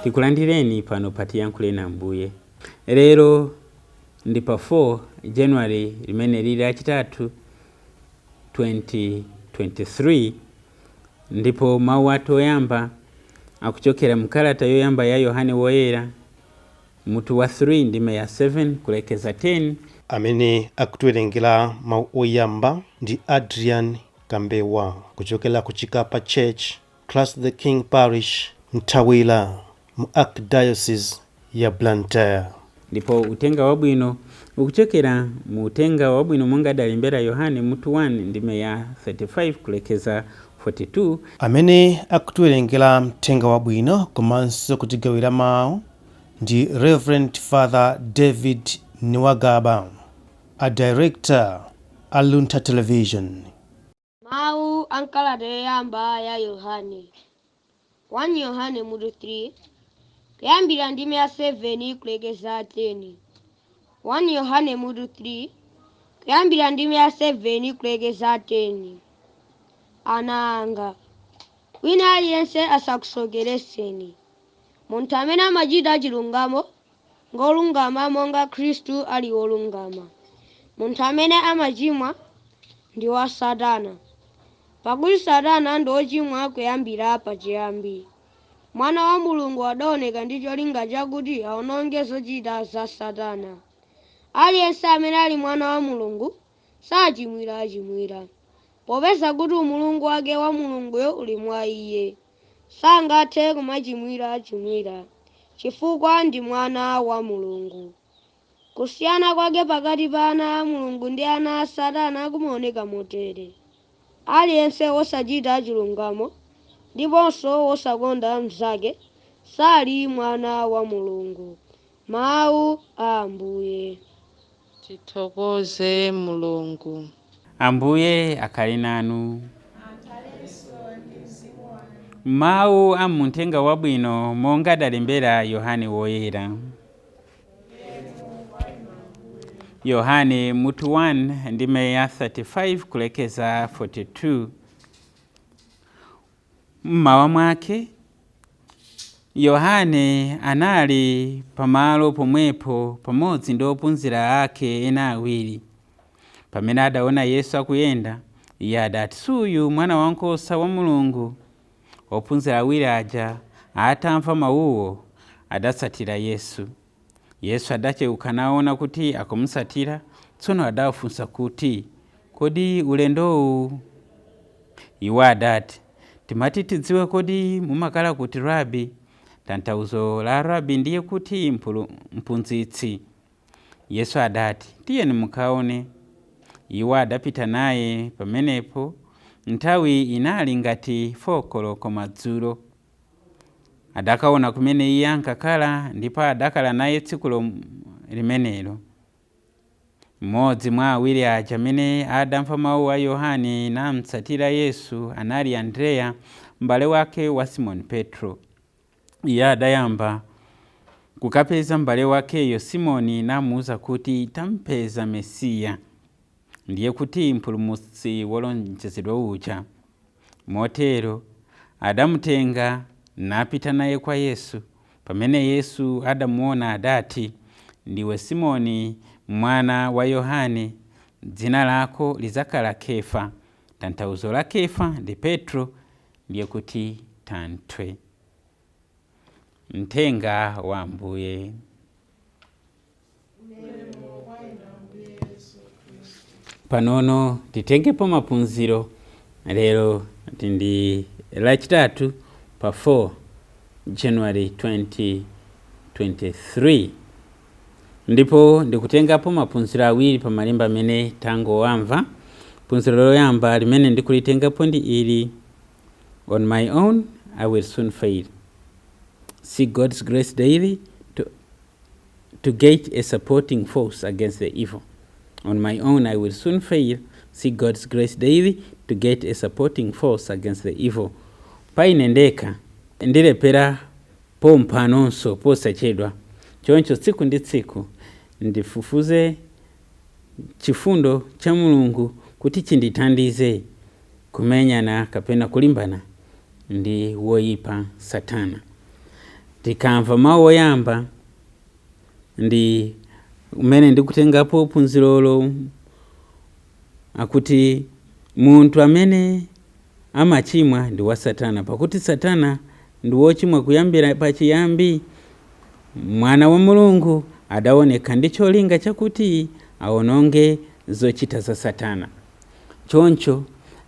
Tikulandireni pano pa Tiyankhuleni Ambuye. Lero ndi pa 4 January limene lili lachitatu 2023, ndipo mawu athu oyamba akuchokera mkalata yoyamba ya Yohane Woyera, mutu wa 3, ndime ya 7 kulekeza 10. Amene akutiwerengera mawu oyamba ndi Adrian Kambewa kuchokera ku Chikapa Church, Christ the King Parish, Mthawira, mu Archdiocese ya Blantyre. Ndipo uthenga wabwino ukuchokera mu Uthenga Wabwino monga adalembera Yohane, mutu 1, ndime ya 35 kulekeza 42. Amene akutiwerengera mthenga wabwino komanso kutigawira mawu ndi Reverend Father David Niwagaba, a director a Luntha Television. Mawu a m'kalata yoyamba ya Yohane. 1 Yohane mutu 3, kuyambira ndime ya 7 kulekeza 10. 1 Yohane mutu 3, kuyambira ndime ya 7 kulekeza 10. Ana anga, wina aliyense asakusokeretseni. Munthu amene amachita chilungamo ngolungama monga Khristu ali wolungama. Munthu amene amachimwa ndi wa Satana, pakuti Satana ndi wochimwa kuyambira pachiyambi. Mwana wa Mulungu adaoneka ndi cholinga chakuti aononge zochita za Satana. Aliyense amene ali mwana wa Mulungu sachimwirachimwira, popeza kuti umulungu wake wa Mulunguyo uli mwa iye. Sangathe kumachimwirachimwira, chifukwa ndi mwana wa Mulungu. Kusiyana kwake pakati pa ana a Mulungu ndi ana a Satana kumaoneka motere: aliyense wosachita chilungamo ndiponso wosakonda mnzake sali mwana wa Mulungu. Mawu a Ambuye. Tithokoze Mulungu. Ambuye akhale nanu. Mawu a muthenga wabwino monga adalembera Yohane Woyera. Yohane mutu 1, ndime ya 35 kulekeza 42. Mmawa mwake Yohane anali pamalo pomwepo pamodzi ndi ophunzira ake ena awiri. Pamene adaona Yesu akuyenda, iye adati, "Suyu mwana wankhosa wa Mulungu." Ophunzira awiri aja atamva mawuwo, adatsatira Yesu. Yesu adachewuka naona kuti akumutsatira, tsono adawafunsa kuti, "Kodi ulendowu?" Iwo adati, "Timati tidziwe kodi mumakhala kuti, Rabi?" Tanthauzo la Rabi ndiye kuti mphunzitsi. Yesu adati, "Tiyeni mukaone." Iwo adapita naye pamenepo. Nthawi inali ngati 4 koloko madzulo. Adakaona kumene iye ankakhala, ndipo adakhala naye tsiku limenelo. Mmodzi mwa awiri aja amene adamva mawu a Yohane namtsatira Yesu anali Andreya, m'bale wake wa Simoni Petro. Iye adayamba kukapeza m'bale wakeyo Simoni namuwuza kuti, "Tampeza Mesiya," ndiye kuti mpulumutsi wolonjezedwa uja. Motero adamutenga napita naye kwa Yesu. Pamene Yesu adamuona adati, "Ndiwe Simoni mwana wa Yohane, dzina lako lidzakhala Kefa." Tanthauzo la Kefa ndi Petro, ndiye kuti thanthwe. Mthenga wa Ambuye. Panono titengepo maphunziro. Lero ndi Lachitatu pa 4 January 2023, ndipo ndikutengapo maphunziro awiri pa malemba amene tangowamva. Phunziro loyamba limene ndikulitengapo ndi ili: "On my own I will soon fail. Seek God's grace daily to get a supporting force against the evil." "On my own I will soon fail. Seek God's grace daily to get a supporting force against the evil." Paine ndekha ndilephera pompanonso posachedwa, choncho tsiku ndi tsiku ndifufuze chifundo cha Mulungu kuti chindithandize kumenyana kapena kulimbana ndi woyipa, Satana. Tikamva mawu oyamba ndi umene ndikutengapo phunzirolo, akuti munthu amene amachimwa ndi wa Satana, pakuti Satana ndi wochimwa kuyambira pachiyambi. Mwana wa Mulungu adaoneka ndi cholinga chakuti awononge zochita za Satana. Choncho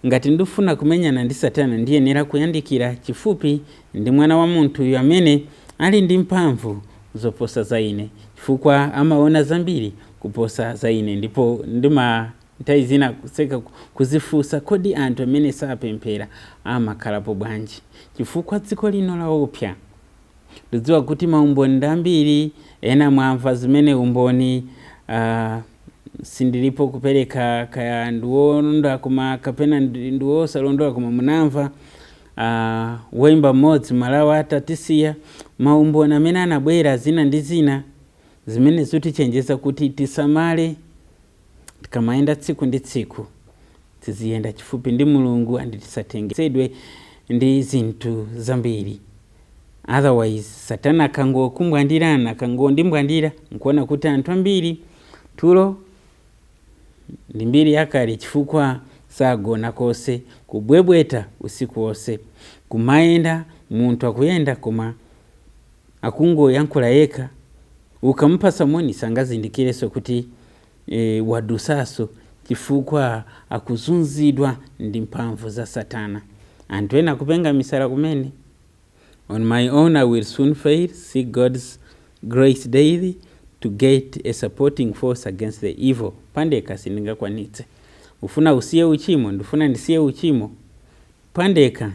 ngati ndifuna kumenyana ndi Satana, ndiyenera kuyandikira chifupi ndi mwana wa munthuyu amene ali ndi mphamvu zoposa za ine, chifukwa amaona zambiri kuposa za ine. Ndipo ndima nthawi zina kuseka kuzifunsa, kodi anthu amene sapemphera amakhalapo bwanji? Chifukwa dziko lino laopsa. Ndidziwa kuti maumboni ndi ambiri, ena mwamva zimene umboni, sindilipo kupereka kaya ndiwolondola koma kapena ndiwosalondola, koma munamva woimba mmodzi Malawi atatisiya, maumboni amene anabwera zina ndi zina zimene zitichenjeza kuti tisamale tikamayenda tsiku ndi tsiku, tiziyenda chifupi ndi Mulungu andi tisatengesedwe ndi zinthu zambiri. Otherwise Satana akangokumbwandirana, akangondimbwandira, nkuona kuti anthu ambiri tulo ndi mbiri yakale, chifukwa sagona konse, kubwebweta usiku wonse, kumayenda, munthu akuyenda koma akungoyankhula yekha. Ukamupasa moni sangazindikirenso kuti wadusaso, chifukwa akuzunzidwa ndi mphamvu za Satana. Anthu ena akupenga misala kumene. On my own I will soon fail. Seek God's grace daily to get a supporting force against the evil. Pandekha sindingakwanitse. Ufuna usiye uchimo, ndifuna ndisiye uchimo, pandekha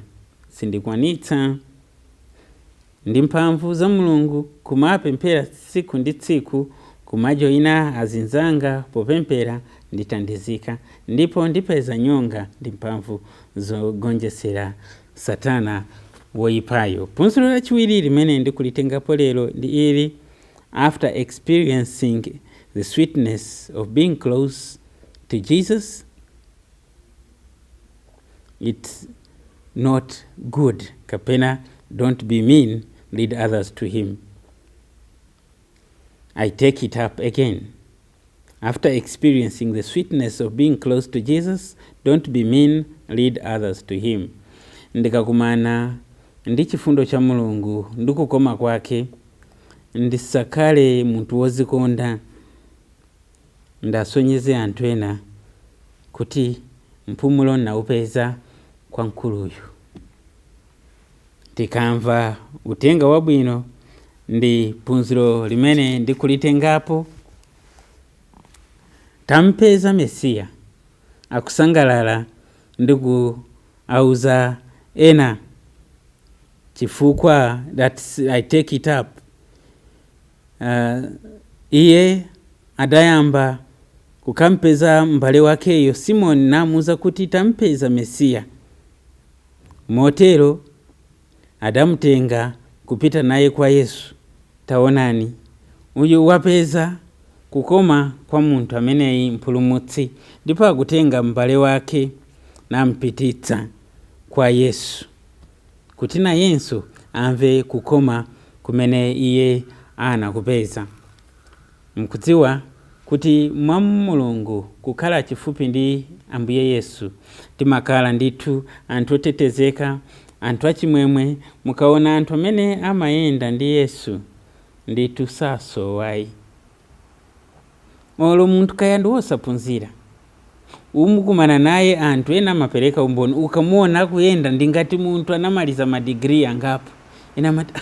sindikwanitsa. Ndi mphamvu za Mulungu, kumapemphera tsiku ndi tsiku, kumajoyina azinzanga popemphera, ndithandizika ndipo ndipeza nyonga ndi mphamvu zogonjesera Satana woyipayo. Phunziro lachiwiri limene ndikulitengapo lero ndi ili: after experiencing the sweetness of being close to Jesus, it's not good, kapena don't be mean, lead others to him. I take it up again. After experiencing the sweetness of being close to Jesus, don't be mean, lead others to him. Ndikakumana ndi chifundo cha Mulungu ndi kukoma kwake, ndisakhale munthu wozikonda, ndasonyeze anthu ena kuti mpumulo naupeza kwa mkuluyu. Tikamva uthenga wabwino ndi phunziro limene ndikulitengapo, tampeza Mesiya, akusangalala ndi kuauza ena chifukwa that I take it up. Iye adayamba kukampeza m'bale wakeyo Simoni, namuwuza kuti tampeza Mesiya. Motero adamutenga kupita naye kwa Yesu. Taonani, uyu wapeza kukoma kwa munthu ameneyi mpulumutsi, ndipo akutenga m'bale wake nampititsa kwa Yesu kuti nayenso amve kukoma kumene iye anakupeza. Mkudziwa kuti mwa Mulungu, kukhala chifupi ndi Ambuye Yesu, timakhala ndithu anthu otetezeka, anthu achimwemwe. Mukaona anthu amene amayenda ndi Yesu, ndithu sasowayi. Olo munthu kaya ndi wosaphunzira, umukumana naye, anthu ena amapereka umboni, ukamuona akuyenda ndingati munthu anamaliza madigiri angapo. Ena amati, "Ah,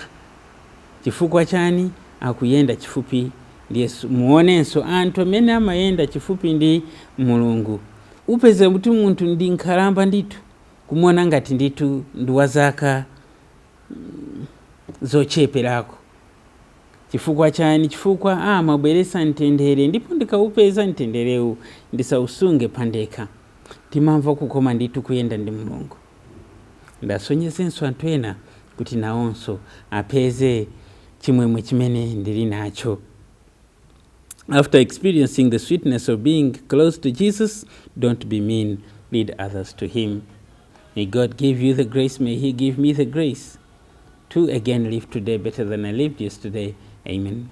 chifukwa chani akuyenda chifupi ndi Yesu?" Muonenso anthu amene amayenda chifupi ndi Mulungu, upeze kuti munthu ndi nkhalamba ndithu, kumuona ngati ndithu ndi wa zaka zocheperako. Chifukwa chani? Chifukwa amabweretsa mtendere, ndipo ndikaupeza mtenderewu ndisausunge pandekha. Timamva kukoma ndithu kuyenda ndi Mulungu. Ndasonyezenso anthu ena kuti nawonso apeze chimwemwe chimene ndili nacho. After experiencing the sweetness of being close to Jesus, don't be mean, lead others to him. May God give you the grace, may he give me the grace to to again live today better than I lived yesterday. Amen.